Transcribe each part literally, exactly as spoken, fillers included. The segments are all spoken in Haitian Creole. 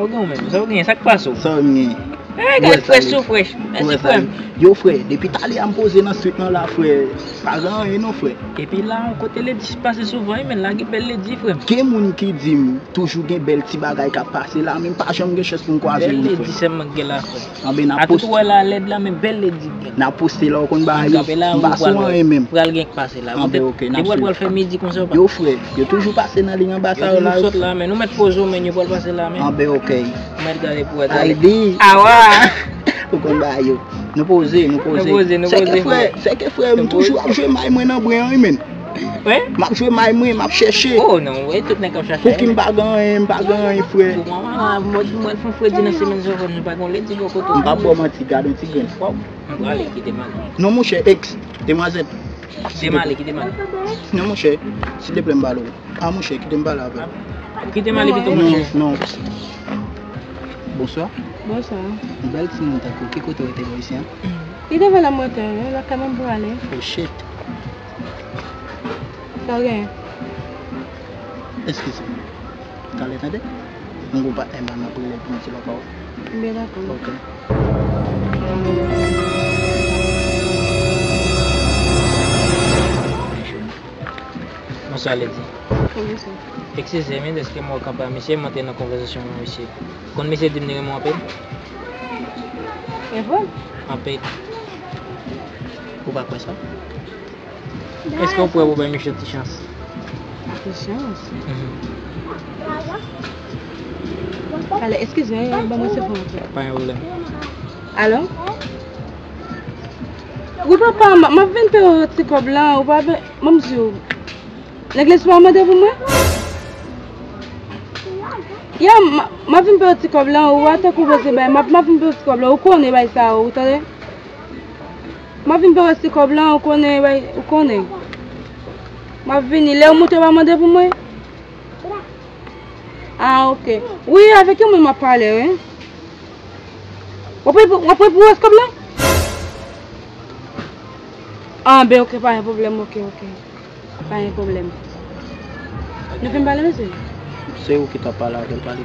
Ou gen ou menm, sa ou gen, sa k pase w? Sa w gen? Eh, gade frè sou frè. Mèsi frè m. Yo frè, depi talè a m poze nan street lan la frè, pa gen anyen non frè. Epi la, yon kote ledi pase souvan wi, men la gen bèl ledi frè m. Gen moun ki di m toujou gen bèl ti bagay k ap pase la, men m pa janm gen chans pou m kwaze youn frè. Bèl ledi sèlman k gen la frè. Anben n ap poste. Atout ou wè la lèd la, men bèl ledi k gen. N ap poste la, ou konn bagay yo. M pa sou anyen menm. Pral gen k pase la. Anben ok, n ap swiv. Yo pral fè midi konsa yo pa. Yo frè, yo toujou pase nan liy anba sa yo la. Yo toujou sot la, men nou mèt poze w, men yo pral pase la, men. Anben ok. Ou mèt gade pou wè talè. Aydi. Awa! Ou konn bagay yo. Nou poze, nou poze. Nou poze, nou poze. Sèke frè, sèke frè, m toujou ap jwe may mwen nan bren an wi, men. Wi? M ap jwe may mwen, m ap chèche. Oh non, wi, tout nèg ap chache. Pouki m pa gen anyen, m pa gen anyen, frè. Mwen, mwen, mwen fè fredi nan semèn sa, nou pa gen ledi bò kote. M p ap ba w manti, gade yon ti grenn. Waw. M prale, kite m ale. Non, monchè, ex, demwazèl. Kite m ale, kite m ale. Non, monchè, silteplè, m pale w. Ah, monchè, kite m pale avè w. Kite m ale pito, monchè. Non, non. Bonswa. Bonswa. Yon bèl timoun tankou w, ki kote w rete bò isi a? Li devan la mwen te, lakay mwen m prale. Oh, shit. Sa w gen? Eskize m. Talè tande. Mwen gon patnè m la, m ap rele l pou m di l yon pawòl. Byen, dakò. Ok. Bonswa, Lady. Bonswa. Eskize m, wi, dèske m wè w kanpe a misye, m antre nan konvèsasyon mwen misye. Konn misye di m li renmen w anpil? E vre? Anpil. Ou pa kwè sa? Èske w prè pou bay misye yon ti chans? Ti chans? Mhm. Talè, eskize, ban mwen se fon. Pa gen pwoblèm. Alo? Wi, papa, m, m ap vin peye w ti kòb la, ou pa vin, ban m di w. Nèg legliz pa mande pou mwen? Ya, m, m ap vin peye w ti kòb la, ou pa tankou poze bay, m ap, m ap vin peye w ti kòb la, ou konnen bay sa, ou tande? M ap vin peye w ti kòb la, ou konnen, bay, ou konnen. M ap vini, lè w moute, w pa mande pou mwen? Ah, ok. Wi, avèk yon moun m ap pale, wi. W ap pran, w ap pran pou rès kòb la? Ah, ben, ok, pa gen pwoblèm, ok, ok. Pa gen pwoblèm. Nou fin pale, mesye? Se ou ki t ap pale avè l, pale.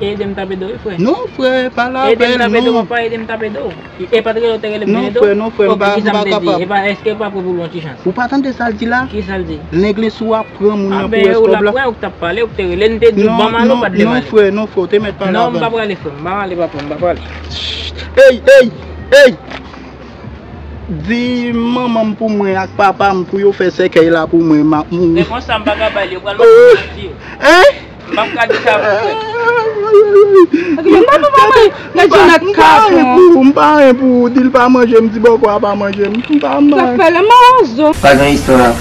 Ede m tape do, wi, frè. Non, frè, pale avè l, non. Ede m tape do, papa, ede m tape do. E pa t rele w te rele m ede w? Non, frè, non, frè, m pa, m pa kapab. E pa, èske pa pou l yon ti chans? Ou pa tande sa l di la? Ki sa l di? Nèg legliz ou ap pran moun nan pou rès kòb la. Ah, ben, ou la pran, ou t ap pale, ou te rele, n te di w ban m ale, ou pa t vle m ale. Non, non, frè, non, frè, ou te mèt pale avè m. Non, m pa prale, frè, m pa prale, papa, m pa prale. Ey, ey, ey! Di manman m pou mwen ak papa m pou yo fè sèkèy la pou mwen, m ap mouri. Se konsa m pa ka bay li, yo pral mande m pou di yo. Hein? M p ap ka di sa pou frè. Ok, men m pa pou mwen, nan Djina k kapon. M pa anyen pou ou, di l pa manje m, di bòkò a pa manje m. M pa anyen. Sa fè la mawozo. Pa gen istwa.